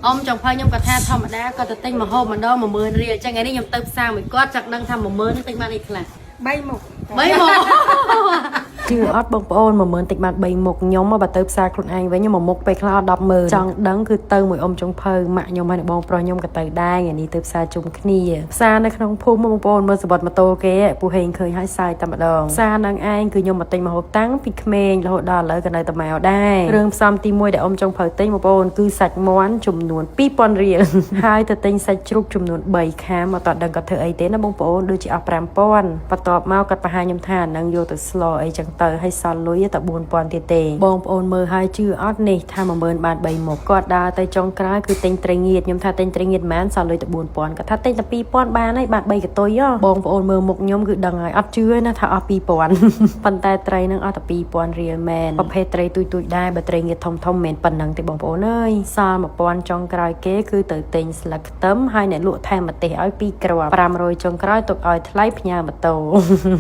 អ៊ំចុងភៅខ្ញុំក៏ថាធម្មតាគាត់ទៅទិញម្ហូបម្ដង10000រៀលអញ្ចឹងថ្ងៃនេះខ្ញុំទៅផ្សារមួយគាត់ចង់ដឹងថា10000នេះទិញបានអីខ្លះ បីមុខ បីមកជឿអត់បងប្អូន10000តិចបាន3មុខខ្ញុំបើទៅផ្សារខ្លួនឯងវិញមួយមុខពេលខ្លះអត់100000ចង់ដឹងគឺទៅមួយអ៊ំចុងភៅម៉ាក់ខ្ញុំហើយនឹងបងប្រុសខ្ញុំក៏ទៅដែរថ្ងៃនេះទៅផ្សារជុំគ្នាផ្សារនៅក្នុងភូមិបងប្អូនមើលសវត្តម៉ូតូគេពូហេងឃើញហើយសើចតែម្ដងផ្សារនឹងឯងគឺខ្ញុំមកទិញម្ហូបតាំងពីក្មេងរហូតដល់ឥឡូវក៏នៅតែមកដែរគ្រឿងផ្សំទី1ដែលអ៊ំចុងភៅទិញបងប្អូនគឺសាច់មាន់ចំនួន2000រៀល ហើយទៅទិញសាច់ជ្រូកចំនួន3ខាមមកតដឹងគាត់ធ្វើអីទេណាបងប្អូនដូចជាអស់5000បន្ទាប់មកគាត់បង្ហាញខ្ញុំថាអានឹងយកទៅស្លអីចឹងទៅហើយសល់លុយតែ4000ទៀតទេបងប្អូនមើលហើយជឿអត់នេះថា10000បាន3មុខគាត់ដើរទៅចុងក្រោយគឺទិញត្រីងៀតខ្ញុំថាទិញត្រីងៀតប៉ុន្មានសល់លុយតែ4000គាត់ថាទិញតែ2000បានហើយបាន3កតុយហ៎បងប្អូនមើលមុខខ្ញុំគឺដឹងហើយអត់ជឿទេណាថាអស់2000 ប៉ុន្តែត្រីនឹងអស់តែ2000រៀលមែនប្រភេទត្រីទូចៗដែរបើត្រីងៀតធំធំមិនមែនប៉ុណ្ណឹងទេបងប្អូនអើយសល់1000ចុងក្រោយគេគឺទៅទិញស្លឹកខ្ទឹមហើយអ្នកលក់ថែមម្ទេសឲ្យ2គ្រាប់500ចុងក្រោយទុកឲ្យថ្លៃផ្ញើម៉ូតូ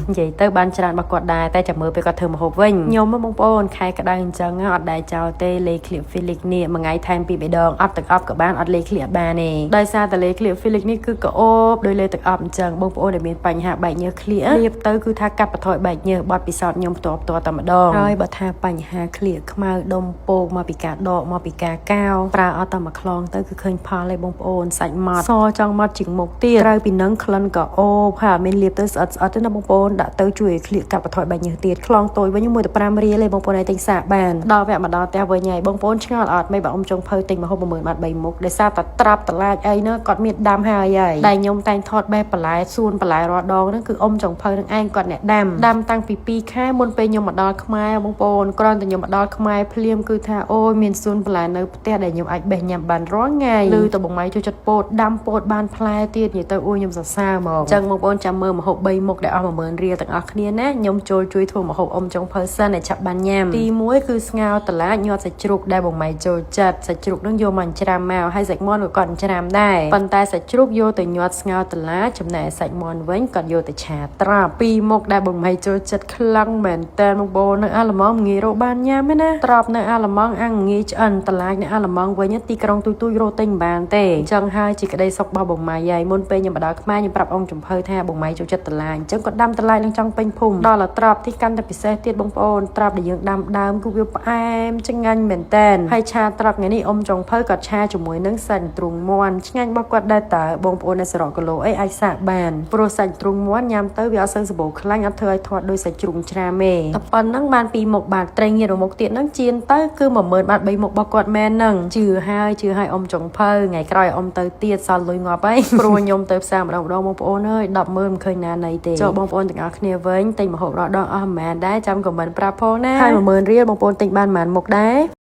និយាយទៅបានច្រើនរបស់គាត់ដែរតែចាំមើលពេលគាត់ធ្វើម្ហូបវិញខ្ញុំហ៎បងប្អូនខែក្តៅអញ្ចឹងអត់ដែរចោលទេលេឃ្លៀក Felix នេះមួយថ្ងៃថែមពីរបីដងអត់ទឹកអប់ក៏បានអត់លេឃ្លៀកបានទេដោយសារតែលេឃ្លៀក Felix នេះគឺក្អូបដោយលេទឹកអប់អញ្ចឹងបងប្អូនដែលមានបញ្ហាបែកញើសឃ្លៀកលាបទៅគឺថាកាត់បន្ថយបែកញើសបត់ពិសោធន៍ខ្ញុំផ្ទាល់ផ្ទាល់តែម្ដងហើយបើថាបញ្ហាឃ្លៀកខ្មៅដុំពោកមកពីការដកមកពីការកោប្រើអត់តែមួយខ្លងទៅគឺឃើញផលឯងបងប្អូនសាច់ម៉ត់សចង់ម៉ត់ជាងមុខទៀតក្រៅពីនឹងក្លិនក៏អូបហើយអត់មានលាបទៅស្អិតស្អិតទេណាបងប្អូនដាក់ទៅជួយឲ្យឃ្លៀកកាត់បន្ថយបែកញើសទៀតខ្លងតូចវិញមួយទៅ5រៀលឯងបងប្អូនឲ្យទិញសាកបានដល់វគ្គមកដល់ផ្ទះវិញហើយបងប្អូនឆ្ងល់អត់មិនបើអ៊ំចុងភៅទិញម្ហូប10000បាត3មុខដោយសារតែត្រាប់តឡាចអីនោះគាត់មានដាំហើយហើយដែលខ្ញុំតែងថតបេះបន្លែសួនបន្លែរាល់ដងហ្នឹងគឺអ៊ំចុងភៅនឹងឯងគាត់អ្នកដាំដាំតាំងពី2ខែមុនពេលខ្ញុំមកដល់ខ្មែរបងប្អូនគ្រាន់តែខ្ញុំមកដល់ខ្មែរភ្លាមគឺថាអូយមានសួនបន្លែនៅផ្ទះដែលខ្ញុំអាចបេះញ៉ាំបានរាល់ថ្ងៃឮទៅបងម៉ៃចូលចិត្តពោតដាំពោតបានផ្លែទៀតនិយាយទៅអូយខ្ញុំសរសើរមកអញ្ចឹងបងប្អូនចាំមើលម្ហូប3មុខដែលអស់10000រៀលទាំងអស់គ្នាណាខ្ញុំចូលជួយធ្វើម្ហូបអ៊ំចុងភៅសិនឲ្យឆាប់បានញ៉ាំទី1គឺស្ងោរតឡាចញាត់សាច់ជ្រូកដែលបងម៉ៃចូលចិត្តសាច់ជ្រូកនឹងយកមកចិញ្ច្រាំមកហើយសាច់មាន់ក៏គាត់ចិញ្ច្រាំដែរប៉ុន្តែសាច់ជ្រូកយកទៅញាត់ស្ងោរតឡាចចំណែកសាច់មាន់វិញគាត់យកទៅឆាត្រាប់ពីរមុខដែលបងម៉ៃចូលចិត្តខ្លាំងមែនតើបងប្អូននៅអាល្លឺម៉ង់ងាយរកបានញ៉ាំទេណាត្រប់នៅអាល្លឺម៉ង់អាំងងាយឆ្អិនតឡាចនៅអាល្លឺម៉ង់វិញទីក្រុងទូចៗរកទិញមិនបានទេអញ្ចឹងហើយជាក្តីសុខរបស់បងម៉ៃហើយមុនពេលខ្ញុំមកដល់ខ្មែរខ្ញុំប្រាប់អង្គចំភៅថាបងម៉ៃចូលចិត្តតឡាចអញ្ចឹងគាត់ដាំតឡាចនឹងចង់ពេញភូមិដល់តែត្រប់ទីកាន់តែពិសេសទៀតបងប្អូនត្រប់ដែលយើងដាំដើមគឺវាផ្អែមឆ្ងាញ់មែនតែនហើយឆាត្រប់ថ្ងៃនេះអ៊ំចុងភៅគាត់ឆាជាមួយនឹងសាច់ទ្រូងមាន់ឆ្ងាញ់របស់គាត់ដែរតើបងប្អូននៅសរកគីឡូអីអាចសាកបានព្រោះសាច់ទ្រូងមាន់ញ៉ាំទៅវាអត់សូវសម្បូរខ្លាញ់អត់ធ្វើឲ្យធាត់ដោយសាច់ជ្រូកច្រាមទេតែប៉ុណ្្នឹងបានពីរមុខបាទត្រីងៀតមួយមុខទៀតហ្នឹងជៀនទៅគឺ10000បាត3មុខរបស់គាត់មែនហ្នឹងជឿហើយជឿហើយអ៊ំចុងភៅថ្ងៃក្រោយអ៊ំទៅទៀតសល់លុយងាប់ហើយព្រោះខ្ញុំទៅផ្សារម្ដងម្ដងបងប្អូនអើយ100000មិនឃើញណាណីទេចូលបងប្អូនទាំងអស់គ្នាវិញទិញម្ហូបរដងអស់ប្រហែលដែរចាំ comment ប្រាប់ផងណាហើយ10000រៀលបងប្អូនទិញបានប្រហែលមុខដែរ។